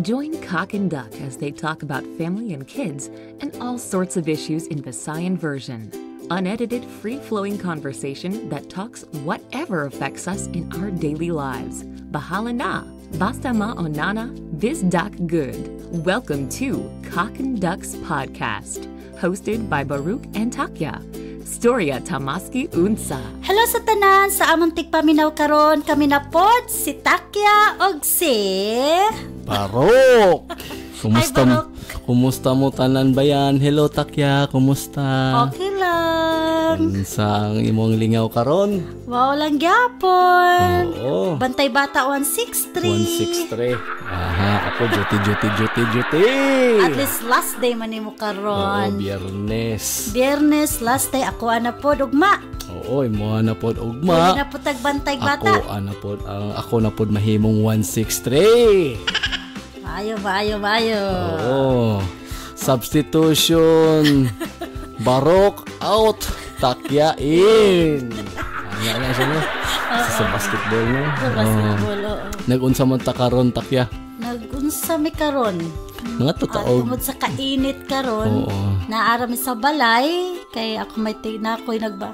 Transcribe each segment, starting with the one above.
Join Cock and Duck as they talk about family and kids and all sorts of issues in Visayan version. Unedited, free flowing conversation that talks whatever affects us in our daily lives. Bahala na, basta maonana, bisdak good. Welcome to Cock and Ducks Podcast, hosted by Baruch and Takya. Storya ta maski unsa. Hello sa tanan sa among tigpaminaw karon. Kami na pod si Takya og si Barok! Kumusta Hi, mo? Barok. Kumusta mo tanan bayan? Hello, Takya, kumusta? Okay lang. Unsa ang imong lingaw karon? Wow lang gyapon. Oo. Bantay Bata 163. 163. Aha, ako duty, duty, duty, duty. At least last day man nimo Oo, karon. Biyernes. Biyernes, last day, ako ana pod ugma. Oo, imo na pod Uli ugma. na pod tag bantay bata. Ako ana pod ang ako na pod mahimong 163. Maayo, maayo, maayo. Oo. Substitution. Barok out. Takya in. Ano na siya, no? Sa basketball, no? Sa basketball, oo. Nag-unsa man ta karon, Takya? Nagunsa mi karon? Mga Ah, totoo. tungod sa kainit karon, naara mi sa balay kay ako may na ako'y nagba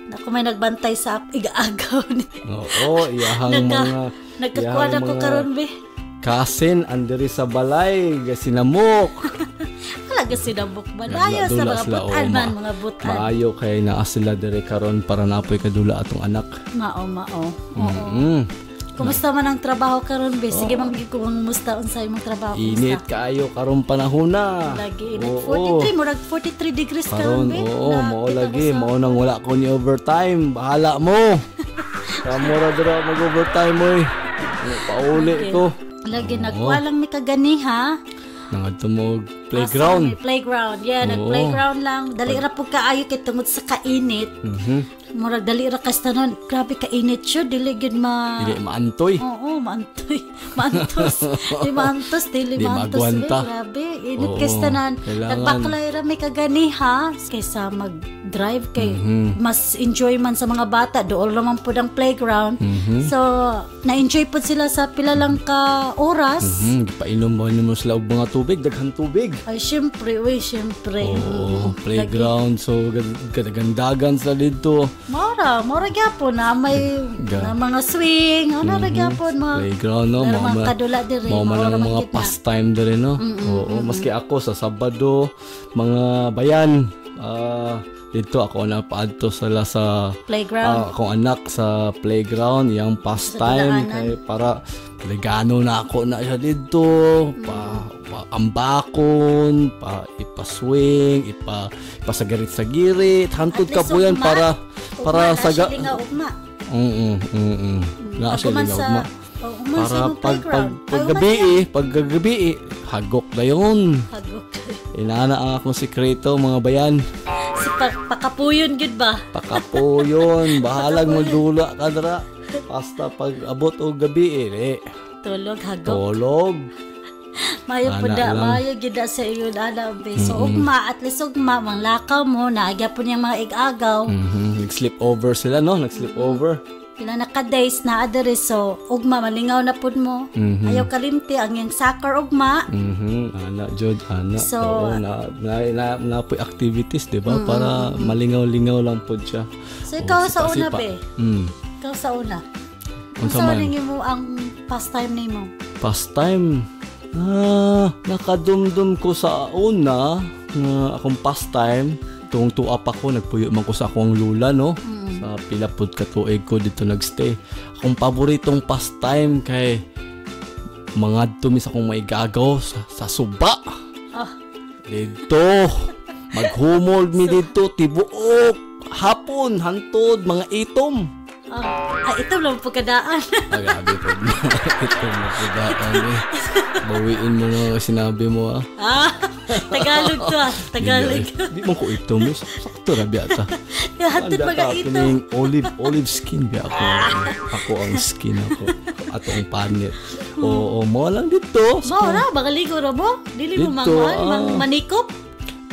ako may nagbantay sa igaagaw ni. Oo, iyahang mga Nagkakuha iyahang na ko mga karon be. Kasin andiri sa balay gasinamok. Wala ga sinabok ba? Ayo sa Dula mga sila, butan oo, man, mga butan. Maayo kay naa sila diri karon para napoy kadula atong anak. Mao, mao. Oo. Kumusta man ang trabaho karon be? Sige man gyud ko kumusta unsa imong trabaho? Kumusta? Init kaayo karong panahon na. Lagi init. Oo. 43, murag 43 degrees karon Karon, be. oo, mao Nakita ko lagi, mao nang wala ko ni overtime. Bahala mo. Kamo ra dira mag-overtime oy. Pauli ko. Lagi nagkuha lang mi kaganiha. Nangadto mo og Asa playground. may playground. Yeah, nag-playground lang. Dali ra pud kaayo kay tungod sa kainit. Murag dali ra kas tanan. Grabe kainit siya, dili gyud ma Dili maantoy. Oo, maantoy. Maantos. Di maantos, dili Di maantos. maagwanta. Be, grabe. Init Oo, kay tanan. kailangan. Nagbaklay ra may kaganiha kaysa mag-drive kay mas enjoy man sa mga bata. Dool ra man pud ang playground. So, na-enjoy pud sila sa pila lang ka oras. Gipainom mo nimo sila og mga tubig, daghan tubig. Ay, syempre, uy, syempre. Oo, playground. So, gadagandagan sila dito. Mora, mora gyapon na may na mga swing, ano ra gyapon mga Playground, no? Meron Mao mga kadula diri, mao man mao ang ra man mga gid na. pastime diri, no? Oo, maski ako sa Sabado, mga bayan, dito ako na paadto sila sa Playground. Akong anak sa playground, iyang pastime Sa kay para ligano na ako na siya dito, pa ambakon, pa ipa-swing, ipasagirit sa girit, hantod At least kapuyan ugma. para para Ugma, sa na siya lingaw ugma. Na siya Pag human lingaw ugma. Oh, human sa Para imong pag pag playground. Ay, pag human gabi eh, pag gabi eh, hagok na yun. Hagok. Inana ang akong sikreto, mga bayan. Si pakapuyon gyud ba? Pakapo yun. Bahalag magdula ka dra. Basta pag abot og gabi eh, eh, Tulog hagok. tulog. Mayo Ana pud da, lang. mayo gyud da sa iyo ana be. So ugma, at least ugma manglakaw mo na gyapon yang mga igagaw. Nag-sleep over sila, no? Nag-sleep over. Pila na ka days na adere, so ugma malingaw na pud mo. Ayaw kalimti ang iyang soccer ugma. Ana, jud, ana. So, Oo, na po'y activities, di ba? Para malingaw-lingaw lang po siya. So ikaw Oo, sa una sipa-sipa. be. Ikaw sa una. Unsa Unsa man? man nimo ang pastime nimo? Pastime. Ah, nakadumdum ko sa una nga akong pastime tuong tuwa pa ko, nagpuyo man ko sa akong lula, no? Sa pila pud ka tuig ko dito nagstay. Akong paboritong pastime kay mangadto mi sa akong maigagaw sa suba. Dito maghumol mi dito tibuok hapon hantod mga itom. Ah, ay, ito lang pagkadaan. Ah, grabe po. Ito na po daan eh. Bawiin mo na sinabi mo ah. Ah, Tagalog to ah. Tagalog. Di man ko ito mo. Sakto ra biya ta. Hantod mga ito. Kining olive skin biya ako. Ako ang skin ako. Ato ang panit. Oo, mo lang dito. Mo ra, baka ligo ra mo. Dili mo Dito, manguan, ah. manikop.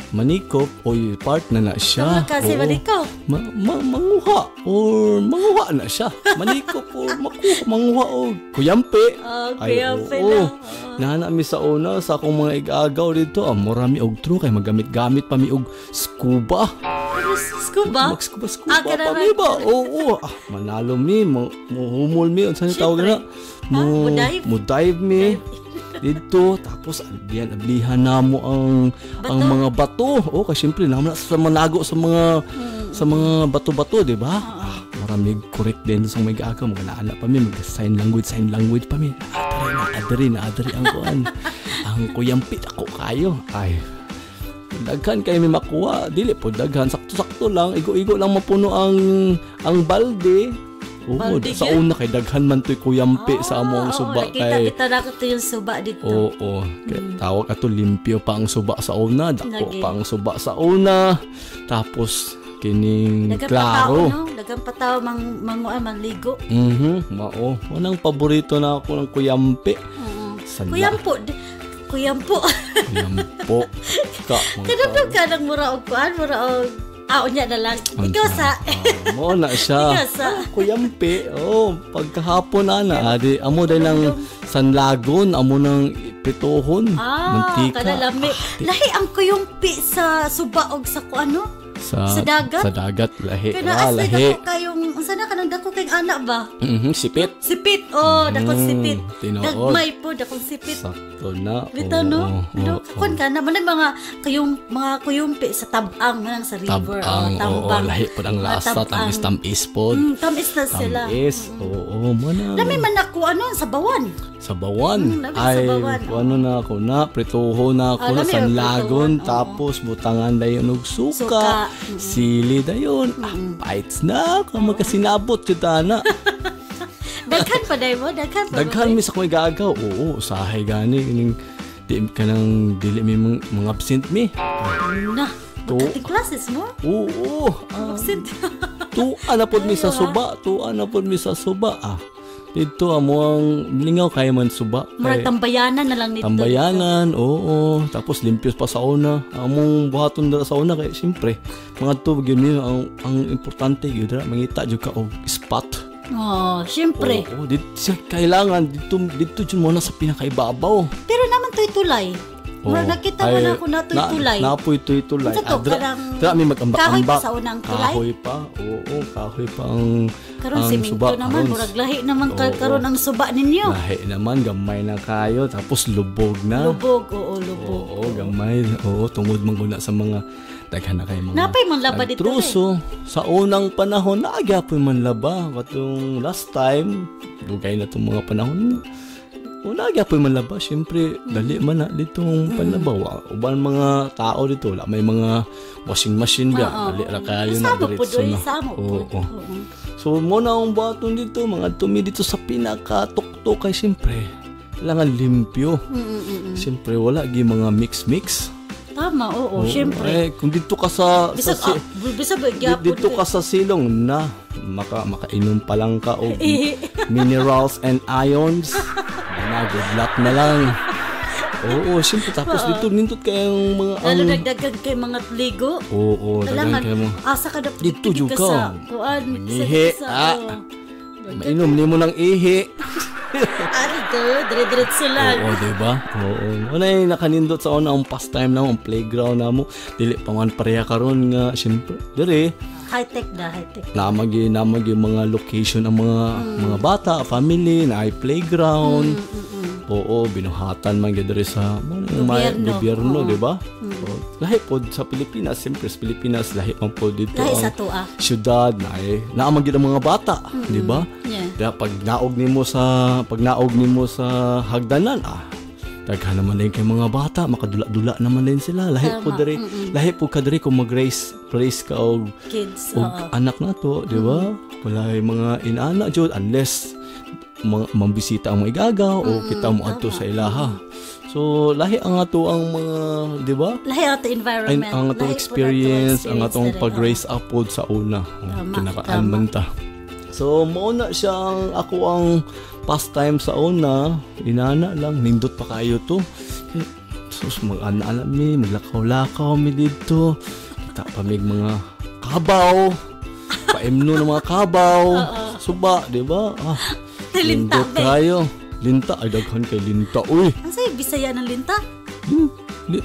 Manikop o part na na siya. Tama kasi Oo. manikop. Manguha or manguha na siya. Manikop or makuha, manguha o kuyampi. Oh, Ay, kuyampi oo. na. Nana mi sa una sa akong mga igagaw dito. Ah, mura mi og true kay magamit-gamit pa mi og scuba. Pero scuba? Mag-scuba scuba Ah, pa kanang- mi ba? Oo. Ah, manalo mi, muhumol mi unsa ni tawag na? Ah, mo-dive? Mo dive mi. Dito tapos ablihan ablihan namo ang Bato? mga bato. Oh, kay syempre naman na sa manago sa mga bato-bato, di ba? Ah, marami correct din sa mga igagaw, mga naana pa mi, mag sign language pa mi. Adari na, adari na, adari ang kuan. Ang kuyampit ako kayo. Ay, daghan kay mi makuha, dili po daghan, sakto-sakto lang, igo-igo lang mapuno ang balde. Oo, Balde sa gyud? una kay daghan man to'y kuyampi sa among Ah, oo, suba nakita kay kita na ko yung suba dito. Oo, kay tawag ato limpyo pa ang suba sa una, dako Lagi. pa ang suba sa una. Tapos kining Daghang patao, klaro. no? Daghang patao mang manguan manligo. Mao. Unang paborito na ako ng kuyampi. Sa Kuyampo. Kuyampo. Kuyampo. Ka, mga Kanang ka nang mura og kuan, mura og ah, unya na lang. Ikaw sa Ah, mo na siya. Ikaw sa Kuyampi. Oh, pagkahapon ana, adi amo day ng Sanlagon, amo ng prituhon, Ah, mantika. kana lami. Lahi ang kuyumpi sa suba og sa kuan, no? Sa sa dagat? Sa dagat lahi. Kana Ah, as lahi. dako kayong unsa na kanang dako kayong anak ba? Sipit. Sipit. Oh, dakong sipit. Tinuod. Gagmay po dakong sipit. Sakto na. Bitaw no? Oo, Bitaw oo. kun ka na man mga kayong mga kuyumpi sa tabang man sa river, Tabang, oh, oo, tambang. lahi po ang Mga lasa, tabang. tamis-tamis po. Tamis na sila. Tamis, oo, mana. Lami man ako ano sa bawan. Sa bawan. Lami sa Ay, bawan, ano na ako na, prituho na ako Ah, na, lami ang sanlagon, prituhon, oo. tapos butangan dayon og suka, Suka, sili dayon, ah, bites na, kung magkasinabot jud ana. Daghan pa day mo, daghan pa. Daghan mi sa akong igagaw. Oo, usahay gani kining di ka nang dili mi mga absent mi. Na. To. Magkating classes mo? Oo, ah, Absent. tuwa na pod mi sa suba, tuwa na pod mi sa suba. Ah, dito amo ang lingaw kay man suba. Murag Kay- tambayanan na lang nito. Tambayanan, oo. Tapos limpios pa sa una. Among buhaton dira sa una kay siyempre mga tubig yun yun, ang importante yun dira mangita jud ka og spot. Oh, syempre. Oo, dito siya kailangan dito dito jud mo na sa pinakaibabaw. Pero naman to'y tulay. Oo. Murag nakita mo Ay, na ako na to'y tulay. Napoy to'y tulay. Unsa to, Ah, dira, kanang dira mi mag-ambak-ambak. kahoy pa sa unang tulay? Kahoy pa. Oo, kahoy pa ang Karon ang simento suba. naman, Karon, murag lahi naman ka, Oo. karon ang suba ninyo. Lahi naman, gamay na kayo. Tapos lubog na. Lubog, oo, lubog. Oo, gamay. Oo, tungod man guna sa mga daghan na kay mga Napay man laba dito eh. nagtruso. Sa unang panahon, naagapon man laba. Katong last time, dugay na itong mga panahon. Wala gyapon man laba. Siyempre, dali man na ditong panlaba. Uban mga tao dito, wala may mga washing machine ba. Dali ra kayo na Samo po diretso doy, na. samo po. Oo. Oo. So, mo na ang buhaton dito, mga tumi dito sa pinakatuktok kay siyempre, kailangan limpyo. Siyempre, wala gi mga mix-mix. Tama, oo, Oo, syempre. Eh, kung dito ka sa Bisag ah, bisag gyapon. dito ka sa silong na makainom pa lang ka og minerals and ions. Na, good luck na lang. Oo, siyempre tapos dito nindot kayong mga Lalo ang nagdagan kay mga ligo. Oo, daghan Kailangan kayo mo. asa ka dapat Dito jud ka ka. sa kuan, Mangihi, sa, ah. oo. Mainom nimo ng ihi. Ari to, dire-diretso lang. Oo, di ba? Oo. Wala yung nakanindot sa una ang pastime na mo, ang playground na mo. Dili pa man pareha karon nga siyempre. Dire, High-tech na, high-tech. namagi namagi mga location ang mga mga bata, family, na ay playground. Oo, binuhatan man gyud diri sa mo na yung Gobyerno. gobyerno, di ba? Oo. Lahi pod sa Pilipinas, siyempre sa Pilipinas lahi man pod dito Lahi ang sa tuwa. syudad na ay naa man gyud ang mga bata, di ba? Yeah. Kaya pag naog nimo sa hagdanan, ah, daghan naman din kay mga bata, makadula-dula naman din sila. Lahi po diri, lahi po ka diri kung mag-raise raise ka og Kids, og oo. anak na to, di ba? Wala yung mga inana jud unless mambisita ang mga igagaw o kita mo adto sa ilaha. So lahi ang ato ang mga, di ba? Lahi ang ato Ay, environment. ang atong Lahi po na experience, ang atong diri, oo. pag-raise up pod sa una. Tama, Kinakaan tama. man ta. So, mo na siya ang ako ang pastime sa una. Inana lang, nindot pa kayo to. Sus, mag-ana-ana mi, maglakaw-lakaw mi didto. Kita pa mig mga kabaw. Paimno ng mga kabaw. Suba, di ba? Ah, Linta, nindot be. kayo. Linta, ay daghan kay linta. Uy, Ang sa'yo, Bisaya ng linta? Li,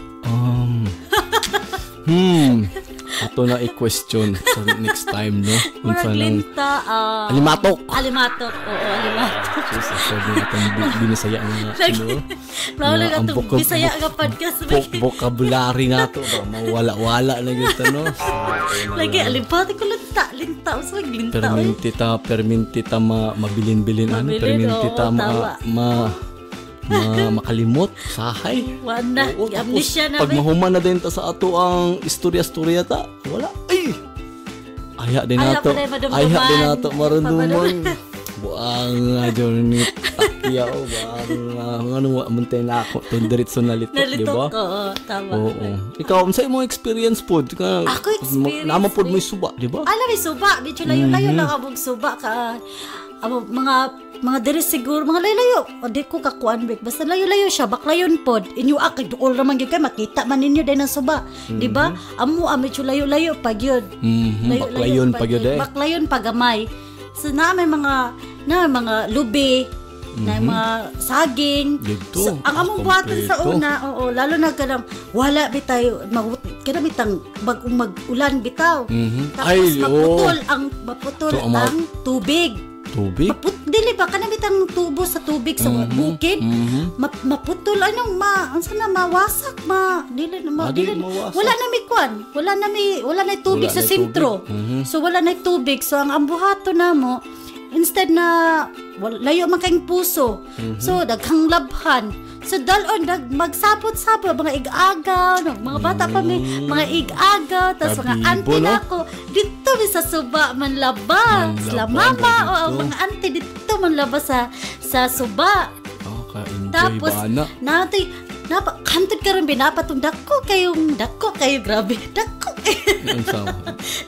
ato na i-question sa next time, no? Murag Unsa nang linta. Ah, alimatok. Alimatok. Oo, alimatok. Jesus, sabi na itong binisaya nga, no? Wala Nga na ang itong Bisaya nga podcast. Vocabulary na to ba? Mawala-wala na gito, no? Lagi, alimatok ko linta. Linta. Unsa may linta, oy? Perminti ta mabilin-bilin, ano? Mabilin, Perminti ta oo, tama. Makalimot, sahay. Wala. Oo, tapos, Amnesia na. pag Be. mahuman na din ta sa ato ang istorya-istorya ta, wala. Ay! Aya din Aya nato. pa na madumduman. Aya din nato Aya pa marunduman. Buang nga dyan ni Takya o buang nga ano wa man tayo na ako itong diretso na litok, di Nalitok ba? ko. Oo, tama. Oo. Ikaw, unsa imong experience pod? Ka, Ako experience, Nama pod eh. mo'y suba, di ba? Alam, may suba. Medyo layo-layo lang among suba ka. Amo, mga diri siguro, mga layo-layo. O di ko kakuan bek. Basta layo-layo siya, baklayon pod. Inyo ah, kay duol raman gyud kay makita man ninyo dahil ng suba. Di ba? Amo ah, medyo layo-layo pag yun. Baklayon pag yun eh. Baklayon pagamay. So na may mga lubi, na may mga saging. Dito. So, ang among buhaton sa Kompleto. una, oo, lalo na kanang wala bitay kanang bitang mag-ulan bitaw. Tapos Ay, oo. maputol So, ang mga ang tubig. Tubig? Dili ba kanang bitang tubo sa tubig sa bukid? Maputol anong ma unsa na mawasak ma dili na ma, Ah, dili dili, mawasak. wala na mi kwan, wala na tubig Wala sa na sentro. tubig. So wala na tubig. So ang ambuhato namo instead na layo man kayong puso. So daghang labhan. So dalon magsabot-sabot mga ig-agaw, no, mga bata pa mi, mga ig-agaw, tas mga Kabibo, auntie no? na ako dito mi sa suba manlaba. Manlaba, Sila mama o ang dito. mga auntie dito manlaba sa suba. Oh, ka-enjoy Tapos ba na? natay napa hantod karon binapatong dako kayong dako kayo grabe dako Unsa?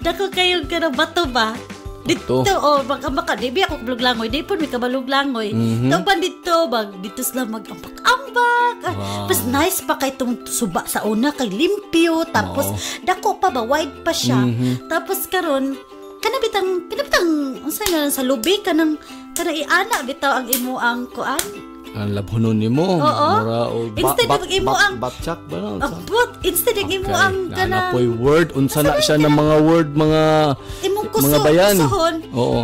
dako kayong kanang bato ba dito oh baka maka di bi ako kabalog langoy di pud mi kabalog langoy. Tauban dito bag dito sila mag-ambak-ambak. Ah, Wow. Mas nice pa kay tong suba sa una kay limpyo tapos Oo. dako pa ba wide pa siya. Tapos karon kanabitang unsa na sa lubi kanang kanang iana bitaw ang imo ang kuan. Ang labhonon nimo. Oo. Mura o Instead of imo ang- batchak ba na? Unsa? Abot instead ang imo ang Kana kanang po'y word unsa na siya ng mga word mga imong kuso, mga bayan. kusohon. Oo.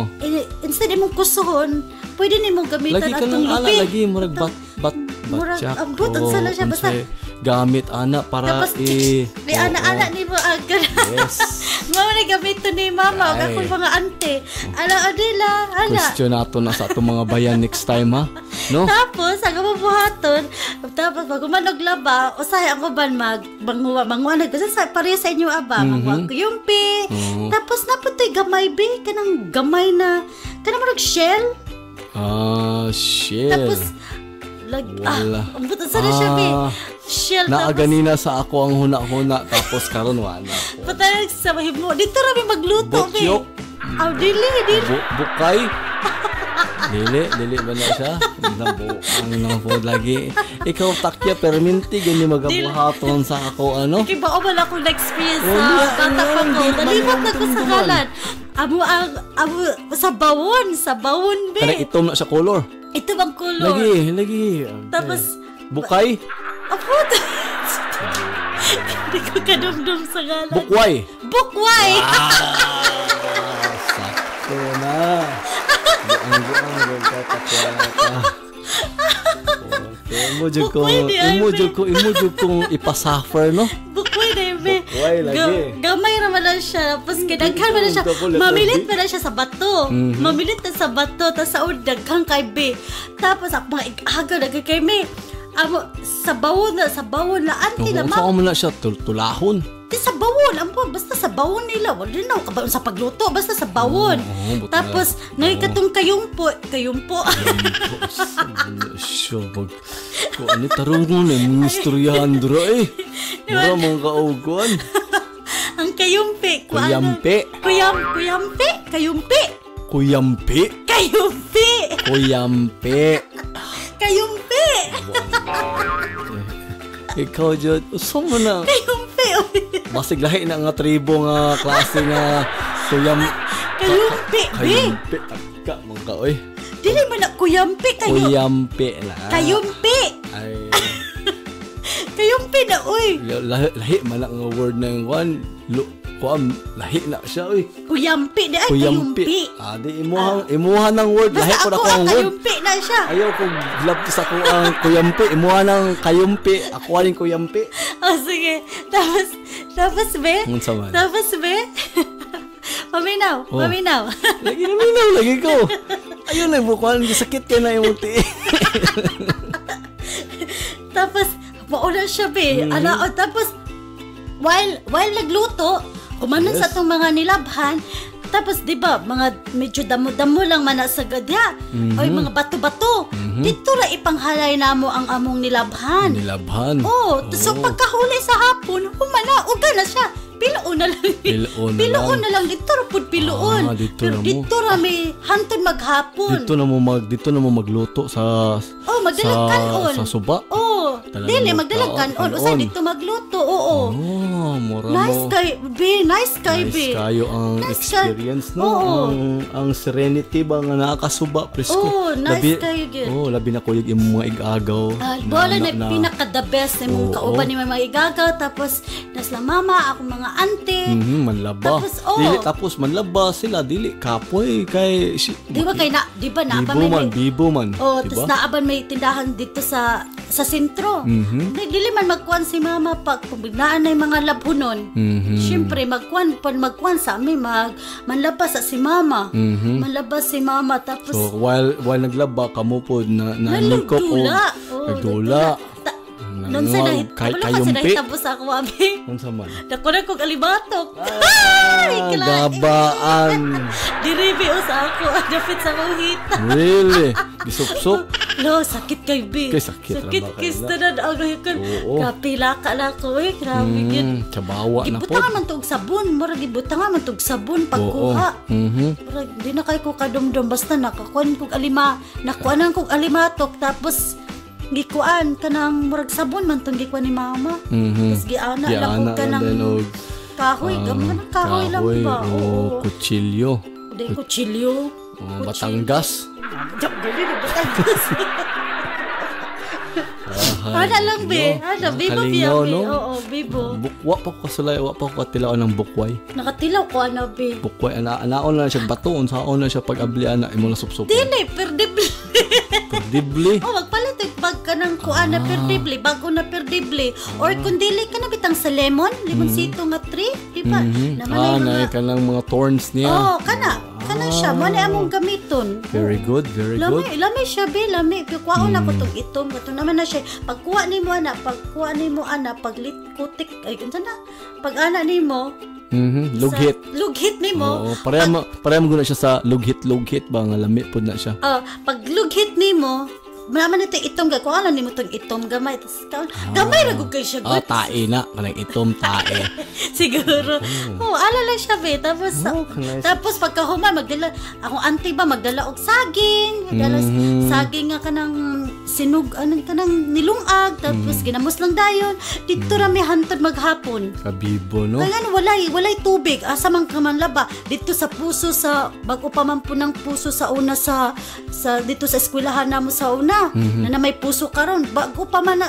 Instead imong kusohon, pwede nimo gamitan Lagi ka atong nang ala lubi. lagi murag bat bat Murag, batchak. ambot, unsa Oo, na siya, basta- unsay gamit ana para Tapos i di ana-ana nimo ang Yes. Mama na gamiton ni mama ug Ay. akong mga ante. Ala adila, ala. Question nato na sa atong mga bayan next time ha. No? Tapos ang mabuhaton, tapos pag umanog laba, usahay ang uban mag manguwa manguwa nag sa pareho sa inyo aba, manguwa kuyumpi. Tapos naputoy gamay be kanang gamay na kanang murag shell. Ah, shit. Tapos lag Wala. ah, ambot unsa na siya be. Ah. Shell Naa tapos ganina sa ako ang huna-huna tapos karon wala ko. patay sa mahimo. Dito ra mi magluto be. Bukyok. Aw dili dili. Bukay. Dili, dili ba na siya? Nabuang na po lagi. Ikaw takya perminti gani magabuhaton sa ako ano? Kay bao man akong na-experience sa Wala, bata pa wala, ko. di man Nalimot na ko sa dumduman. ngalan. Amo ang amo sa bawon be. Kanang itom na siya color. Ito bang color? Lagi, lagi. Tapos Bukay, apot. Hindi ko kadumdum sa ngalan. bukway. Bukway! Ah, sakto na. Buang-buang buang ka takya ka. Okay, imo jud ko, Bukway di ay, imo be. jud ko, imo jud kong ipasuffer no. Bukway na yun, be. Bukway lagi. Gamay ra man lang siya. Tapos kay daghan man lang siya. Dako, letter Mamilit B. man lang siya sa bato. Mamilit na sa bato. Tapos sa daghan kay be. Tapos ako mga igaga daghan kay me. Amo sa bawon na anti na Oo, ma. saan mo na siya tulahon. Di sa bawon, ampo basta sa bawon nila. Wala na ako kabaon sa pagluto, basta sa bawon. Oo, buti Tapos na. ngay katong kayumpo, kayumpo. Siya bag. Ko ano tarong mo na imong istoryahan dra eh. Mura mong kauguan. Ang kayumpi, kuan. Kuyampi. Kuyampi, kayumpi, Kuyampi. kayumpi, Kuyampi. kayumpi. Ikaw jud, usa mo na. Kayumpi, oy. Basig lahi na nga tribo nga klase nga kuyam. Kayumpi, be. Kayumpi ka man ka oy. Dili man na kuyampi kayo. Kuyampi na. Kayumpi. Ay, Kayumpi na, oy. Lahi, lahi man na nga word na yung one. Kuam, lahi na siya oy. Kuyampi di ay Kuyampi. kayumpi. Ah, di imuha imuha ng word, lahi Basta ko na ako ko ang ang word. kayumpi na siya. Ayaw ko glab sa ko ang kuyampi, imuha ng kayumpi, ako aning kuyampi. Oh, sige. Tapos, tapos, be? Unsa man? Tapos, be? Paminaw, Oh. paminaw. Lagi na minaw, lagi ko. Ayun lang, bukuan, sakit kay na imong tiil. Tapos, mauna siya, be. Ana, oh, tapos, while nagluto, kumanon sa atong mga nilabhan, tapos, di ba, mga medyo damo-damo lang man na sa gadya. Oy, mga bato-bato. Dito ra ipanghalay namo ang among nilabhan. Nilabhan. Oh, so pagkahuli sa hapon, humana, uga na siya. Piloon na lang. Piloon na Piloon lang. na lang. Dito ra pud piloon. Ah, dito Pero na mo. dito ra may hantod maghapon. Dito na mo magluto sa Oh, magdalag sa, kanon. sa suba. Oh, Dala dili mo magdalag kaon, kanon. Usa kanon. dito magluto. Oo. Oh, mura Nice mo. kay be, nice kay Nice be. kayo ang Nice kay- experience, no? Oo. Ang serenity ba nga nakakasuba, presko. Oo, nice kayo gyud. Oh, labi na kuyog imong mga igagaw. Ah, bola na, pinaka the best imong Oo. kauban ni mga igagaw, tapos nasla mama akong mga auntie. Manlaba. Tapos, oo. Dili tapos manlaba sila, dili kapoy kay si, Di ba kay na, di ba na Bibo man, bibo man. Oh, di tapos ba? naaban may tindahan dito sa sentro. Dili man magkuan si mama pag kung naa na yung mga labhunon. Siyempre magkuan pan magkuan sa ami mag manlabas sa si mama. Manlabas si mama tapos So while naglaba kamo pod na nanikop og nagdula. Oh, nagdula. Nun sa nahit, Kay wala ka sa kayumpi. nahitabo sa ako abi. Unsa man? Dako na kog alibatok. Ay, Ah, kalain. gabaan. Diribi o sa ako, dapit sa akong hita. Really? Gisupsop? No, sakit kay B. Kay sakit ra Sakit ba kay kayo na? tanan ang kan. Oo. Kapila ka na ko eh, grabe gyud. Tsabawa na po. Gibutangan man tog sabon, murag gibutangan man tog sabon pagkuha. Murag di na kay ko kadumdum basta nakakuan kog alima, nakuanan kog alimatok tapos gikuan kanang murag sabon man tong gikuan ni mama. Tapos giana lang Giana og kanang lang din og, kahoy, gamay kanang kahoy lang ba. O Oo. kutsilyo. Di kutsilyo. O, Batangas. Jam gali na Batangas. Ana lang be, ana bibo biya Kalinaw, be. no? Oo, bibo. Bukwa pa ko kasulay, wa pa ko katilaw ng bukway. Nakatilaw ko ana be. Bukway ana anaon na siya bato, unsaon na siya pag abli ana imo na supsupon. Dili, perdible. Perdible. Oh, magpalit og bag ka ng kuan na perdible, bago na perdible. Or kung dili ka na bitang sa lemon, lemonsito nga tree, di ba? Naman Ah, ay na mga kanang mga thorns niya. Oh, kana. Kana siya, mo na among gamiton. Very good, very good. Lami, lami siya be, lami. Kuwaon na ko tong itom, kato naman na siya. Pagkuha nimo ana, pagkuha nimo ana, paglit kutik ay unsa na? Pag ana nimo, Lughit. Sa, lughit nimo. Oo, pareha mo guna siya sa lughit-lughit ba nga lami pud na siya. Oh, pag lughit nimo, naman ito itom ga kuha lang nimo tong itom gamay tas gamay ra gud kay siya Ah, gud. tae na kanang itom tae. Siguro. Oh, ala lang siya be. Tapos Oh, nice. tapos pagkahuman magdala akong auntie ba magdala og saging, magdala saging nga kanang sinog anong kanang nilungag tapos ginamos lang dayon. Dito ra mi hantod maghapon. Kabibo, no? Kaya ano, walay tubig. Asa man ka man laba dito sa puso sa bago pa man po ng puso sa una sa dito sa eskwelahan namo sa una na may puso karon bago pa man na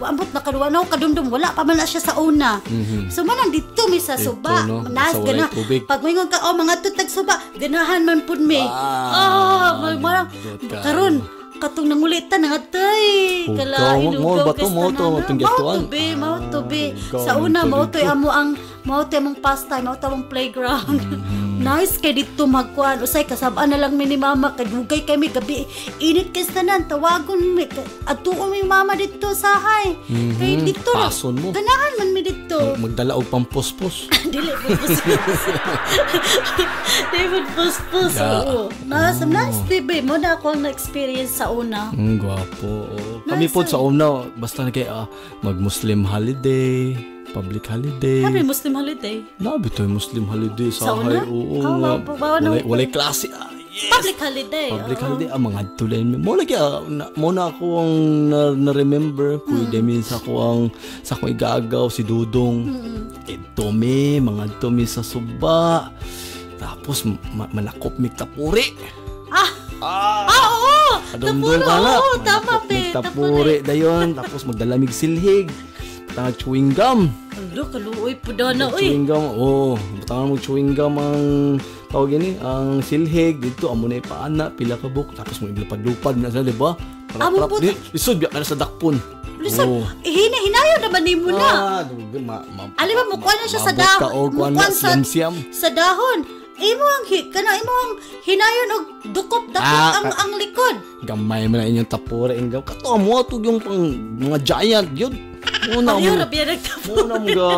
ambot na karuwa na ako kadumdum wala pa man na siya sa una. So manang dito mi sa Dito, suba. no? Nas Sa walay gana. tubig. Pag moingon ka oh mga tutag suba, ganahan man pud mi. Ah, Oh, mag marang nindot ka. karon katong nangulitan nga tay Hugaw, kalain mo hugaw ba to? kay Mo to, tanan. itong Mao gituan? to be, mao to be. Hugaw, Sa una nindot mao to dito. amo ang mao to among pastime, mao to among playground. Nice kay dito magkuan usay kasabaan na lang mi ni mama kay dugay kami gabi init kay sa tanan tawagon mi adtuon mi mama dito sa hay. Kay dito ra- Pason mo. Ganahan man mi dito. Magdala og pampuspos. Dili po puspos. Dili po puspos. Yeah. Oo. Nice, nice, di ba? Mo na ako ang na-experience sa una. Gwapo. Oo. Kami Nice, po eh. sa una, basta na kay mag-Muslim holiday, public holiday. Happy Muslim holiday. Nabi to Muslim holiday sa Sa una? hay. Oo, Ah, nga. bawa na- Walay klase. Ay, Yes. Public holiday. Public oo. holiday ang mga tulay mo lagi na, mo na ako ang na remember pwede min sa akong igagaw si Dudong. Ito mi mga mi sa suba tapos manakop mig tapuri. Ah! Ah! Ah, oo! Kadumdum Tapuri, ka na. oo, tama, Manakop be. mig tapuri dayon tapos magdalamig silhig. Butang chewing gum. Alo, kaluoy po na, uy. Chewing gum, oh, butangan mo chewing gum ang tawag ini, ang silhig dito amo na ipaana pila ka buok tapos mo iglupad-lupad na sila, di ba? Amo po- Di, lisod biya ka na sa dakpon. Lisod, Oh. hina, hinayo naman ni mo na. Ah, dugi, ma, ma, Alam mo, mukuha na siya sa maabot ka dahon. og kuan na, Mukuan sa, siyam-siyam. sa dahon. Imo ang kana imo ang hinayon og dukop-dakop Ah, ang likod. Gamay man na inyong tapura inggaw. Kato mo ato yung pang mga giant yun. Muna Pareho mo. ra biya nagtapo. Muna mo ga.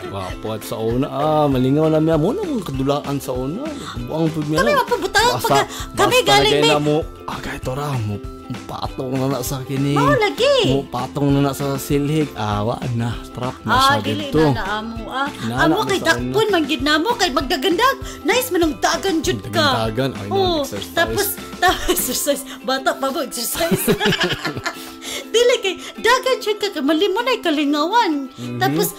Wapo at sa una. Ah, malingaw na miya. Muna mo kadulaan sa una. Buang pud miya. Kami mapabutang pagka kami galing mi. mi. Na mo, ah, kahit ora mo patong na na sa kini. Mao lagi. Mo patong na na sa silhig. Ah, wa na. Trap na Ah, siya dili dito. na na amo ah. Inana Amo mo kay sa dakpon man gid namo kay magdagandag. Nice man ang dagan jud ka. Dagan-dagan. Ay, Oo, exercise. tapos tapos exercise. Bata pa mo exercise. Dili kay dagan jud ka kay malimo na kalingawan. Tapos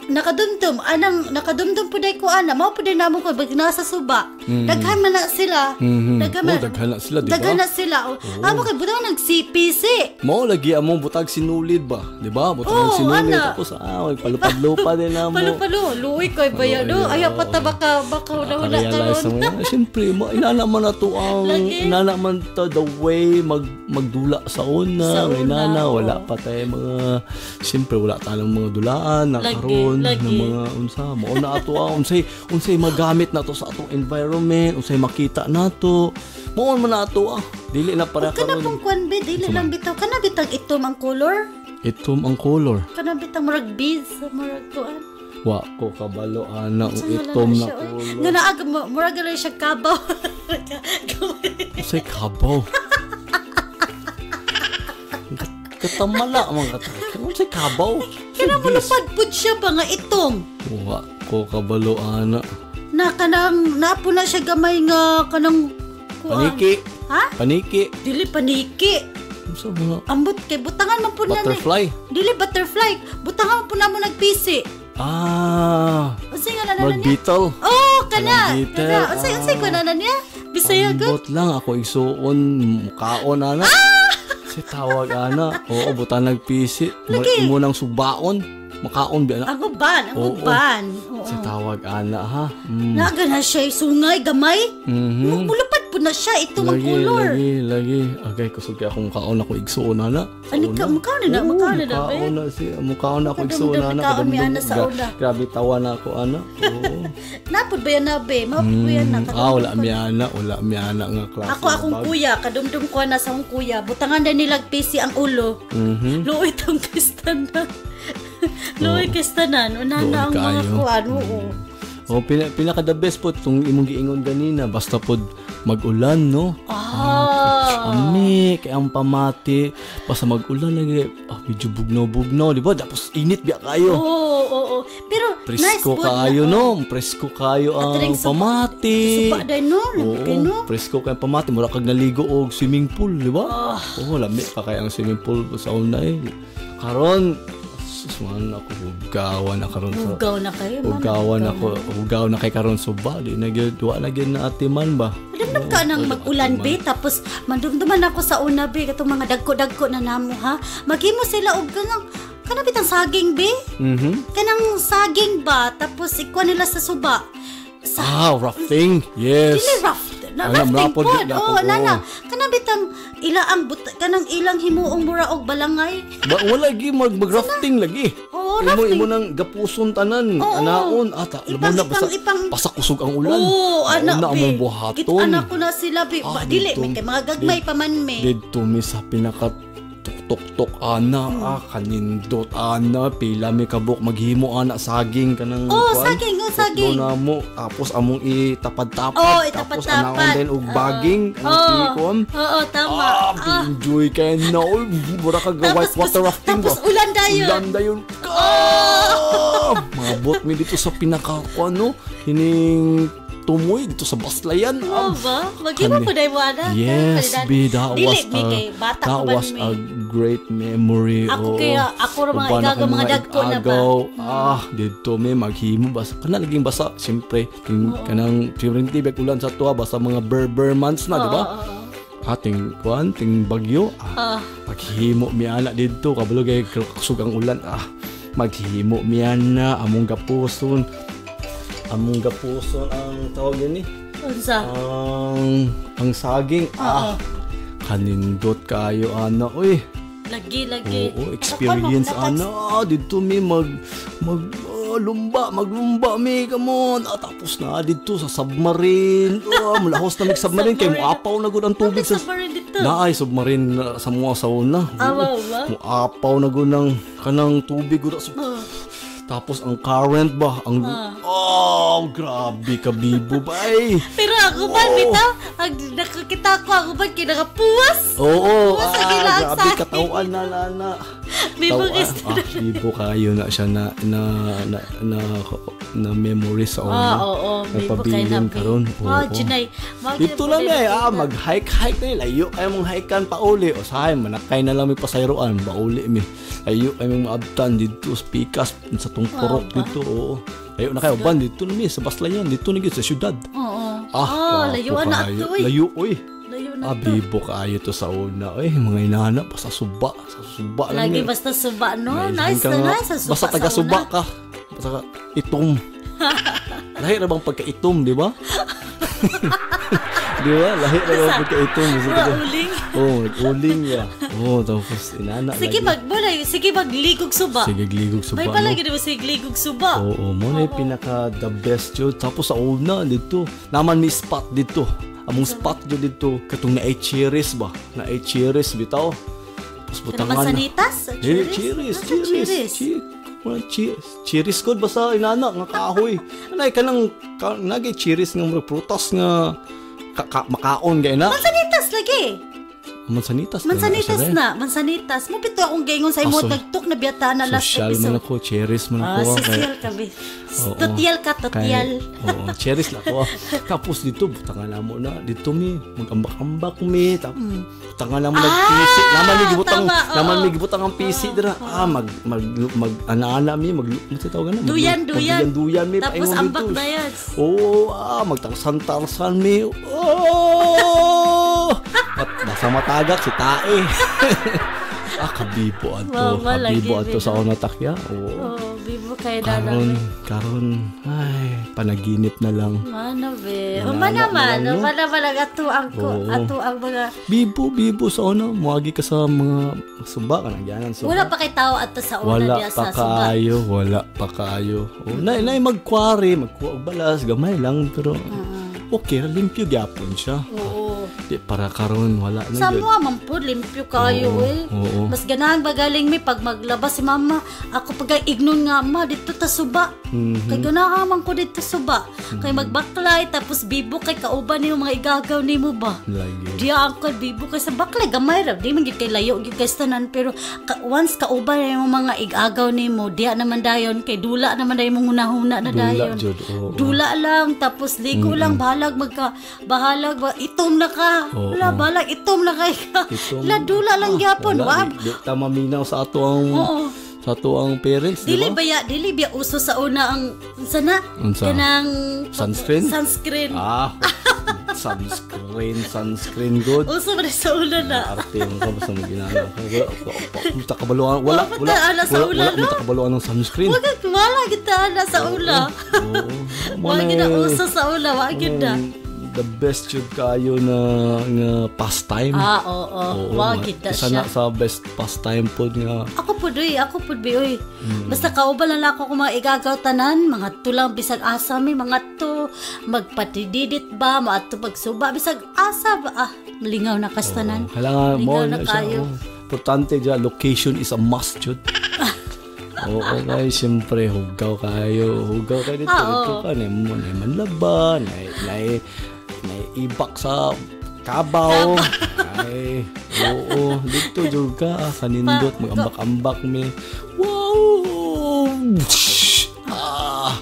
nakadumdum anang nakadumdum pud ay ko ana mao pud ay namo ko pag nasa suba. Daghan man na sila. Daghan man Oh, daghan na sila, di ba? Daghan na sila. Oh. Amo kay butang nag CPC. Mao lagi among butag sinulid ba, di ba? Butag Oo, sinulid ana. tapos ah, palupad-lupad din na mo. Palo-palo, luoy ko'y ba no? Luoy, Ayaw oo. pa ta baka baka huna-huna Nakarealize karon. mo yan. Siyempre, inana man na to ang Lagi. inana man to the way magdula sa una. Sa una, inana, oo. wala pa tayo mga siyempre wala tayong mga dulaan na Lagi, karon lagi. ng mga unsa mao na ato ang unsay unsay magamit na to sa atong environment, unsay makita nato. Mao man na ato ah. Dili na para Kana karon. pong kwan be, dili lang bitaw. Kana bitag itom ang color. Itom ang color. Kana bitag murag beads, murag kuan. Wa ko kabalo ana og Sa nga itom lang na siya, oy. color. Nga naa murag lang siya kabaw. Unsay kabaw? Katamala mga katay. Unsay kabaw? Kana mulupad pud siya ba nga itom. Wa ko kabalo ana. Na kanang napo na siya gamay nga kanang kuan. Paniki. Ha? Paniki. Dili paniki. Unsa mga Ambot kay butangan man pud na ni. butterfly? Dili butterfly. Butangan man pud na mo nagpisi. Ah, Unsay nga na murag niya? beetle. Oh, kana. Kanang beetle. Kana. Unsay unsay ko na niya? Bisaya gud. Ambot lang ako igsuon mukaon ana. Si tawag ana. Oo, butan nagpisi. Lagi. Mo nang subaon. Makaon bi ana. Ang uban, ang Oo. uban. Oo. Si tawag ana ha. Mm. Naga na siya sungay gamay. Mulupad po na siya ito ang Lagi, color. lagi, lagi. Agay, kusog kay akong kaon ako igsuon ana. Sa Ani ka una. mukha na na, Oo, mukha na na, be. Mukaon na si, mukaon na ako igsuon Kadumdum, ana. kaon mi Kadumdum. ana sa una. Grabe tawa na ako ana. Oo. Napod ba yan na be? Mapod ba yan na? Ah, wala mi ana, wala mi ana nga klase. Ako nga akong bag. kuya, kadumdum ko na sa akong kuya. Butangan na nilag PC ang ulo. Luoy tong kristanan. Luoy kristanan. Una Luoy na ang mga kaayo. kuan. Oo. Oh, pinaka the best po tong imong giingon ganina basta pod mag-ulan no. Ah. Ami, kay ang pamati basta mag-ulan lagi ah, medyo bugnaw-bugnaw, di ba? Tapos init biya kayo. Oo, oo, oo. Pero nice Presko po kayo no, presko kayo ang Atring pamati. Suba din no, lami Oo, kay no. presko kay ang pamati mura kag naligo og swimming pool, di ba? Ah. Oo, lami pa kay ang swimming pool sa una eh. Karon, sus man ako hugawan na karon sa Hugaw na kayo man. Hugawan ako, hugaw na kay karon suba, di na gyud wa na gyud na atiman ba. Madumdum ka nang mag-ulan be tapos mandumduman ako sa una be katong mga dagko-dagko na namo ha. Maghimo sila og kanang kanang bitang saging be. Kanang saging ba tapos ikuha nila sa suba. Sa Ah, rafting. Yes. Dili raft. Na, Alam, rafting rapod, pod. rapod, Oh, nana. oo. Kanang bitang ila ang kanang ilang himuong mura og balangay. Ba, wala lagi mag rafting lagi. Oo, imo rafting. imo nang gapuson tanan, Oo. anaon ata Ipang- mo na basta ipang- basta kusog ang ulan. Oo, ana na be. among buhaton. Git anak ko na sila be. Ah, Ba, dili dito. may kay mga gagmay pa man me. Didto mi sa pinaka tok-tok ana, ah, kanindot ana, pila mi kabuk maghimo ana saging kanang Oo, kuan. saging, oh, saging. Putlo na mo tapos among itapad-tapad Oo, tapos itapad-tapad. anaon din og baging kanang Oo. ikuan. Oo, tama. Ah, enjoy kay na. Uy, mura kag Tapos white water rafting tapos ba? ulan dayon. Ulan dayon. Ah! Maabot mi dito sa pinaka kuan no. Kining Tumoy dito sa Baslayan. Oo ba? Maghimo po dahil mo, ana. Yes, be, that Dili, was mi a, kay bata that ko ba was mi? a great memory. Ako Oo. kaya, ako ra mga Uban igagaw, akong mga dagko na ba? igagaw. Ah, dito mi maghimo basta kana laging basa, siyempre ting kanang siyempre tibek ulan sa tuwa basta mga berber months na, di ba? Ating kuan ting bagyo. Ah, maghimo mi ana didto kabalo kay kusog ang ulan. Ah, maghimo mi ana among gapuson. Among gapuson ang tawag yun eh. Unsa? Ang saging. Ah, kanindot kayo ana oy. Lagi, lagi. Oo, experience Ako, ana. Dito mi mag mag ah, lumba, maglumba mi, come on. Ah, tapos na dito sa submarine. Oh, mulahos na mig submarine kay muapaw na gud ang tubig sa Submarine dito. Naay submarine na sa mga sa una. Ah, wow, ba? Muapaw na gud ng kanang tubig gud. So, tapos ang current ba ang oh, grabe ka bibo bay. Pero ako ba, bitaw, ang nakakita ko, ako ba, kinakapuwas. Oo, Puwas ang ah, gilaang grabe saging. katawaan na na na. Bibo Tawaan. gusto Ah, bibo kayo na siya na na na na, na memory sa una. Ah, oo, bibo kayo na. Nagpabilin karon. Oo. Ah, Junay. Dito lang eh, ah, mag-hike-hike na eh. Layo kayo mong hikean pa uli. O sahay, manakay na lang may pasayroan. Bauli mi. Layo kayo mong maabtan dito sa Pikas, sa tungkurok dito. Oo. Layo na kayo. Ban, dito na mi, sa Baslayan. Dito na gyud sa syudad. Oo. Ah, Oh, gwapo layuan na kayo. ato eh. Layo, oy. Layo na Ah, to. bibo kaayo to sa una. Oy, mga inana, basta suba. Sa suba lang Lagi yun. basta suba, no? Naisan Nice ka na nga. nice. Sa suba Basta taga sa suba una. ka. Basta ka, itom. Lahi na bang pagkaitom, di ba? Di ba? Lahi na bang pagkaitom? Basta Mga uling. Oo, nag-uling ya. Oo, tapos inana. Sige, lagi. magmulay. Sige, magligog suba. Sige, gligog suba. May pala no? gid mo sige ligog suba. Oo, mo na yung pinaka the best yun. Tapos sa una dito, naman may spot dito. Among spot yun dito, katong naay cherries ba? Naay cherries bitaw. Tapos Pero butangan na. mansanitas? Eh, cherries, Nasa cherries, cherries? Wala cherries. Cherries ko basta inana nga kahoy. Anay kanang ka, nagay cherries nga mga prutas nga ka, ka, makaon gay na. Mansanitas lagi. Mansanitas. Mansanitas na. na, mansanitas. Mo pito akong gaingon sa imo Ah, nagtuk na biyata na last Social man episode. ako, cherries man ako. Ah, social ka be. Oo. Totial ka, totial. Kay, oo, cherries lang ako. Tapos dito, butangan na mo na. Dito mi, magambak-ambak mi. Tapos, butangan na mo nag-PC. Naman mi gibutang, Ah, tama, oo. naman mi gibutang ang PC dira. Ah, mag mag mag ana-ana mi, mag unsa tawag na? Duyan, duyan. Duyan, duyan mi. Tapos paingon ambak dito. na yan. Oo, ah, magtarsan-tarsan mi. Oh! At nasa matagak si Tae. Ah, kabibo ato. Mama, lagi, Kabibo ato bibo. sa una takya. Oo. Oh, bibo kay dada. Karon, karon, ay, panaginip na lang. Mano be. Wala Humana na man, lang, no? humana man ang ato ang ko, Oo. ato ang mga Bibo, bibo sa una, muagi ka sa mga suba ka nagyanan suba. Wala pa kay tao ato sa una Wala diya pa sa suba. kaayo, wala pa kaayo. Oh, na na magkwari, magkuha og balas, gamay lang pero okay, ra limpyo gyapon siya. Oo. Di para karon wala na Sa gyud. mga man po, limpyo kayo Oo, eh. oo. Mas ganahan ba galing mi pag maglabas si mama, ako pag ignon nga ma dito ta suba. Kay ganahan man ko dito suba. Kay magbaklay tapos bibo kay kauban nimo mga igagaw nimo ba. Lagi. Diya angkol bibo kay sa baklay gamay ra di man gyud kay layo gyud kay sa tanan pero ka, once kauban nimo mga igagaw nimo diya naman dayon kay dula naman dayon mong hunahuna na Dula dayon. jud, oo. Dula lang tapos ligo lang bahalag magka bahalag ba itom na ka. Oo. Wala bahalag itom na kay ka. Itom. La dula lang gyapon Wala, wa. di ta maminaw sa ato ang Oo. sa ato ang parents, di Dili ba? ba ya, dili ba uso sa una ang sana Unsa? kanang Sunscreen? Sunscreen. Ah, sunscreen, sunscreen good. Uso ba sa una na? Arte mo ka basta mo ginana. Wala wala ta kabaluan, wala Wala pa wala ta ana sa wala, una, wala no? mo ta kabaluan ng sunscreen. Wag wala kita ana sa una. Oo. Wala gid na uso sa una, wa gid na. The best jud kayo na nga pastime. Ah, oo. Oo, Wa gid na isa siya. na sa best pastime pod nga. Ako po doy, ako po bi oy. Basta kauban lang ako kung mga igagaw tanan, mga tulang bisag asa mi, mga to magpatididit ba, maadto pagsuba bisag asa ba. Ah, malingaw na kastanan. Oo, kailangan mo Lingaw na na siya. kayo. Oo. Importante dyan, location is a must jud. Oo, guys, siyempre, hugaw kayo. Hugaw kayo dito. Ah, Dito oo. ka, na mo, na manlaba, na, na, na ibak sa kabaw. Ay, oo, dito jud ka. Ah, kanindot, mag-ambak-ambak mi. Wow! Ah!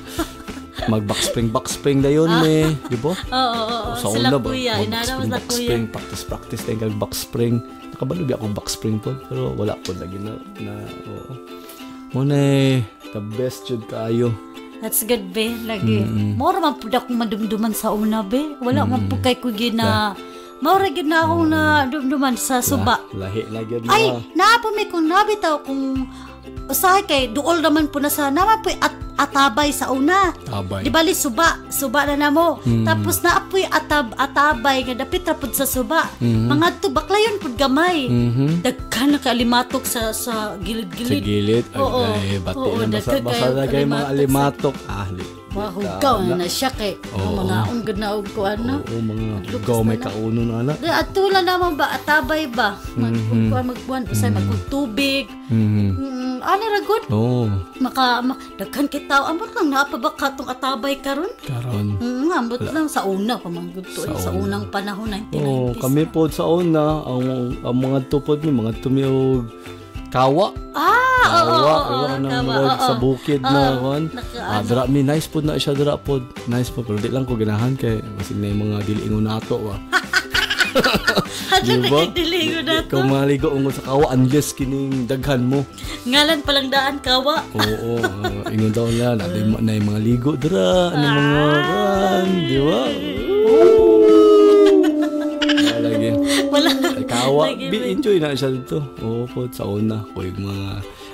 Mag backspring backspring dayon me, di ba? Oo. Sa Sila una ba? kuya, Mag inana backspring, mo sa kuya. Backspring, practice practice tayo kag backspring. Nakabalo bi ako backspring po, pero wala po lagi na na oo. Mo na eh, the best jud kaayo. That's good, be. Lagi. Mora man pud akong madumduman sa una, be. Wala man pud kay ko gina. Mora gid na akong nadumduman sa suba. Lahi na gyud Ay, na. naa po mi kung nabitaw kung usahay kay duol naman po na sa naman po atabay sa una. Tabay. Di bali suba, suba na namo. Tapos naapoy atabay nga dapit ra pud sa suba. Mga to baklayon pud gamay. Daghan na kaalimatok sa Sa gilid-gilid. gilid, ay, Oo. ay, bati Oo, na basa, daghan basa kayo na kay mga alimatok. Alimatok. Ah, Mahugaw na na siya kay mga unggod na og kuan na. Oo, mga Lukas hugaw may na na. kauno na ana. Di ato lang naman ba atabay ba? Magkuan magkuan usay magtubig. Ana ra gud. Oo, Maka daghan kay tao, amot lang naa pa ba katong atabay karon? Karon. Amot lang sa una pa man gud to, eh, sa unang panahon 1990s. Oo, kami po sa una, ang mga tupod mi, mga tumi og kawa. Ah, oo, Kawa, oo, diba, kanang kawa, murag oo. sa bukid na kon. Ah, dira mi nice pod na siya dira pod. Nice pod pero di lang ko ganahan kay basig na yung mga dili ingon nato ba. Hadlok na Diba? kay dili ko na Ikaw maligo ungod sa kawa unless kining daghan mo. Ngalan palang daan kawa. Oo, ingon daw nila na, na yung mga ligo dira, ano mga kan, di ba? Wala lagi. Wala. Ay, kawa, Lagi, be enjoy na siya dito. Oo po, sa una, ko yung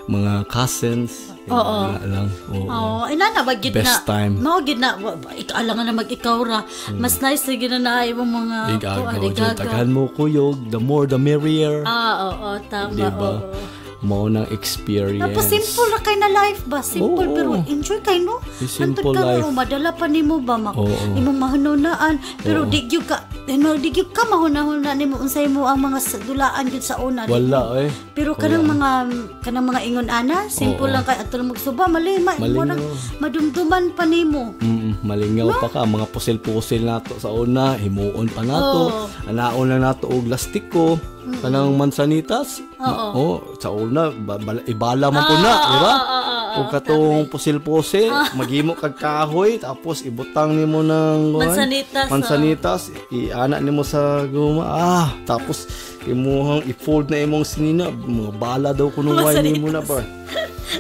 mga cousins. Oo. Lang. Oo. Oh, ina na ba gid na. Best time. Mao gid na ikaalangan na mag-ikaw ra. Mas nice na gid na na imong mga Igagaw, kuan, dyan. igagaw. Daghan mo kuyog, the more the merrier. Ah, oo, tama. Di ba? Oo. Mao nang experience. Tapos simple ra kay na life ba? Simple Oo. pero enjoy kay no. Eh, simple Hantod karon, life. oh, madala pa nimo ba mak Oo. imong mahununaan pero di gyud ka ano, di gyud ka mahunahuna nimo unsay mo ang mga dulaan gyud sa una. Wala eh. Pero kanang mga ingon ana, simple lang kay adto lang magsuba, mali ma, Malingaw. mo nang madumduman pa nimo. Malingaw pa ka mga pusil-pusil nato sa una, himuon pa nato. Anaon lang nato og lastiko, kanang mansanitas. Oo. Oh, sa una ibala man po na, di ba? O katong pusil-pusil, maghimo kag kahoy tapos ibutang nimo ng kuan, Mansanitas, mansanitas, iana nimo sa guma. Ah, tapos imuhang i-fold na imong sinina, mga bala daw kuno way nimo na ba.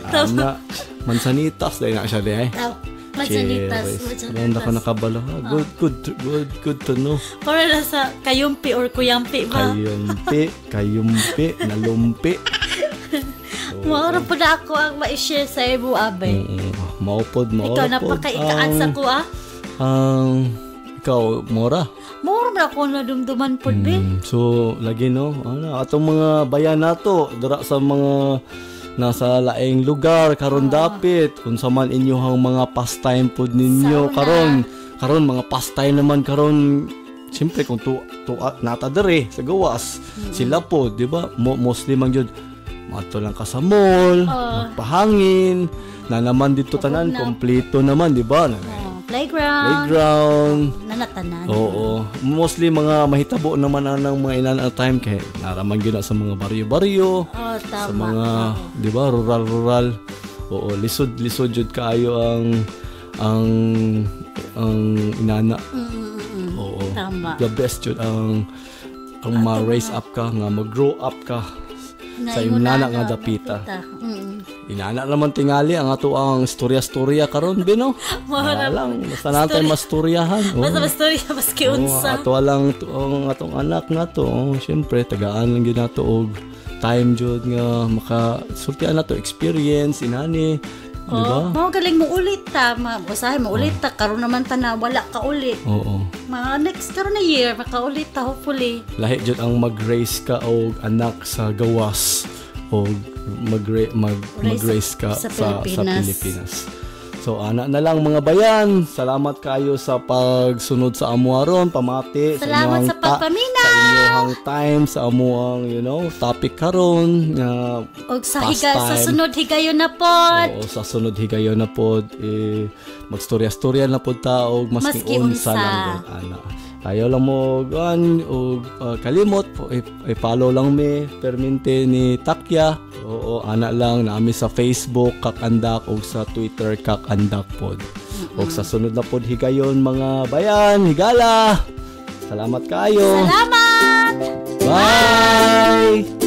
Ana, mansanitas dahil na siya di ay. Ah, mansanitas, Cheers. mansanitas. Wala ko nakabalo. Ah, good, good, good, good to know. Para na sa kayumpi or kuyampi ba? Kayumpi, kayumpi, nalumpi. Mauro po na ako ang ma-share sa imo, abe. Maupod, maupod. Ikaw napakaikaan sa ko ah. Ang, ikaw, Mora. Mauro na ako nadumduman po, be. So, lagi no, ano, atong mga bayan nato, dira sa mga nasa laing lugar karon dapit unsa man inyohang mga pastime pod ninyo Sa una. Karon karon mga pastime naman karon, siyempre kung tu, tu nata dere sa gawas sila po, di ba? Mostly man gyud maadto lang ka sa mall, magpahangin na naman dito tanan kompleto naman, di ba? Oh, playground. Playground. Nanatanan. Oo. Mostly mga mahitabo naman ang mga inan ang time kay naraman gyud na sa mga baryo-baryo, Oh, sa tama. mga, di ba, rural-rural. Oo, lisod-lisod jud kaayo ang inana. Oo. Tama. The best jud ang ma-raise up ka nga mag-grow up ka Na sa ingon inana na, nga dapita. Inana naman tingali ang ato ang istorya-istorya karon bino. Mao lang basta natay mastoryahan. Oo. Basta mastorya maski Oo, unsa. ato lang ang atong anak nga to. Oh, syempre tagaan lang gyud nato og time jud nga maka sultian nato experience inani, di ba? Oh, mao galing mo ulit ta, usahay mo ulit ta karon naman ta na wala ka uli. Oo. Mga next karon na year makaulit ta hopefully. Lahi jud ang mag-raise ka og anak sa gawas o Raise mag-raise ka sa sa Pilipinas. Pilipinas. So ana na lang mga bayan, salamat kayo sa pagsunod sa amo aron, pamati Salamat sa inyong sa pagpaminaw. sa inyong time sa amuang topic karon nga Og sa higa sa pastime. sunod higayon na pod. Oo, sa sunod higayon na pod eh, magstorya-storya na pod ta og maski Maski unsa unsa. lang gud ana. Ayaw lang mo kuan og kalimot i-follow lang mi permente ni Takya. Oo, ana lang nami sa Facebook Kakandak og sa Twitter Kakandak pod. Ug sa sunod na pod higayon, mga bayan, higala. Salamat kayo. Salamat! Bye!